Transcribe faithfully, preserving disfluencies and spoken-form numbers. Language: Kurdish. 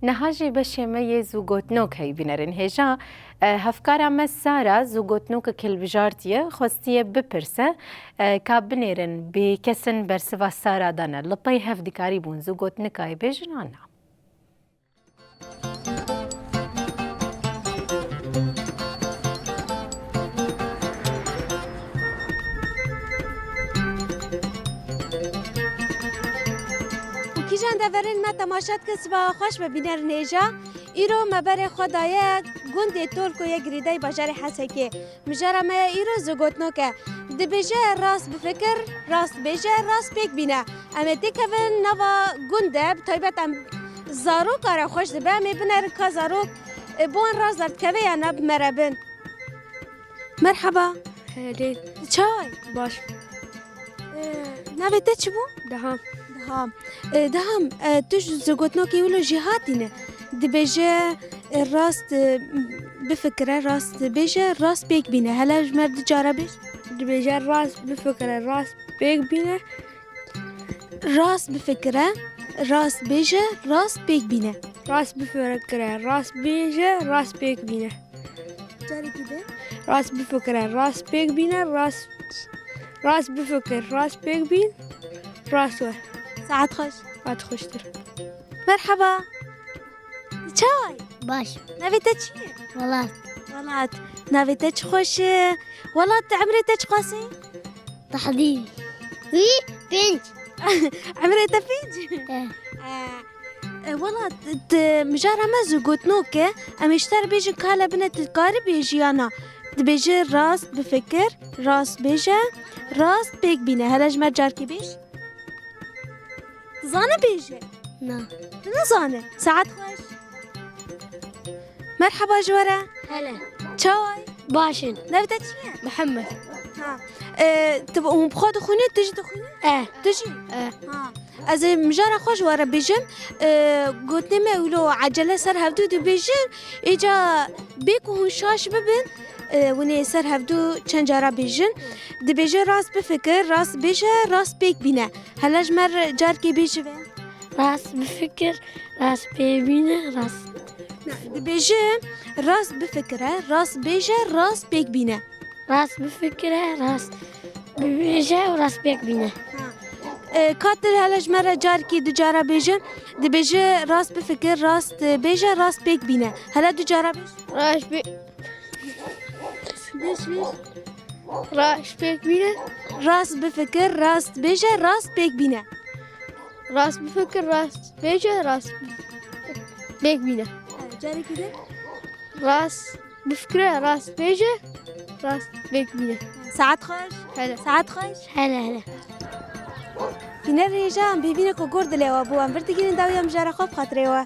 Niha jî beşê me yê zûgotnok heyî bînerin hêja. E, hevkara me Sara zûgotnokek hilbijartiye, xwestiye bipirse, e, ka binêrin bi kesin bersiva Sara dane. Li pey hev dikarîbûn zûgotnikayê bêjin an na? Û kîjan deverên me temaşe dikin, sibaha xweş be bînerên hêja. Îro me berê xwe daye gundê Tolko yê girêdayî bajarê Hesekê. Mijara me ya îro zûgotnok e. Dibêje rast bifikir, rast bêje, rast pêk bîne. Em ê têkevin nava gund de, bi taybet em zaroka re xweş dibe, em ê binerin ka zarok, e, bi wan rast derdikeve ya na bi me re bin. Merheba. Helê. Çawa yî? Baş. E, navê te çi bû? Deham. Deham. E, Deham, e, tu ji zûgotnokê wilo jî hatî ne? Dibêje, e, rast, e, bifikire, rast bêje, rast pêk bîne. Hele ji me du cara bêj. Dibêje rast bifikire, rast pêk bîne. Rast bifikire, rast bêje, rast pêk bîne. Rast bifikire, rast bêje, rast pêk bîne. Carekî din. Rast bifikire, rast pêk bîne, rast, rast bifikir, rast pêk bîn, rast we. Saet xweş. Saet xweştir. Merheba. Çawa yî? Baş. Navê te çi ye? Welat. Welat. Navê te çi xweş e? Welat, emrê te çiqas e? Tahdî. Wî pênc. Emrê te pênc? E. E, e, Welat, tu mijara me zûgotnok e. Em ê ji te re bêjin ka hele bine tu dikarî bêjî ya na. Dibêje rast bifikir, rast bêje, rast pêk bîne. Hele ji me carkê bêj. Dizane bêje? Na. Tu nizane? Saet xweş. Merheba ji we re. Hele. Çawa yî? Baş in. Navê te çi ye? Mihemed. Ha. E, tu hûn bi xwe dixwînin, tu jî dixwînî? E. Tu jî? E. Ha. Ez ê mijara xwe ji we re bêjim. E, gotinê me wilo ecele ser hevdû dibêjin. Îca bê ku hûn şaş bibin, e, hûn ê ser hevdû çend cara bêjin. Dibêje rast bifikir, rast bêje, rast pêk bîne. Hele ji me re carkê bêjî ve. Rast bifikir, rast pêk bîne, rast. Na, dibêje rast bifikire, rast bêje, rast pêk bîne. Rast bifikire, rast bibêje û rast pêk bîne. Ha. E, ka tu hele ji me re carkî du cara bêje. Dibêje rast bifikir, rast bêje, rast pêk bîne. Hele du cara bêj. Rast bi-, Bêj, bêj. Rast pêk bîne. Rast bifikir, rast bêje, rast pêk bîne. Rast bifikir, rast bêje, rast pêk bîne. Evet, carekî din. Rast bifikire, rast bêje, rast pêk bîne. Saet xweş. Hele. Saet xweş. Hele, hele. Bînerên hêja, em bêvîne ku gor dilê we bû. Em vir digihînin dawiya mijara xwe bi xatirê we.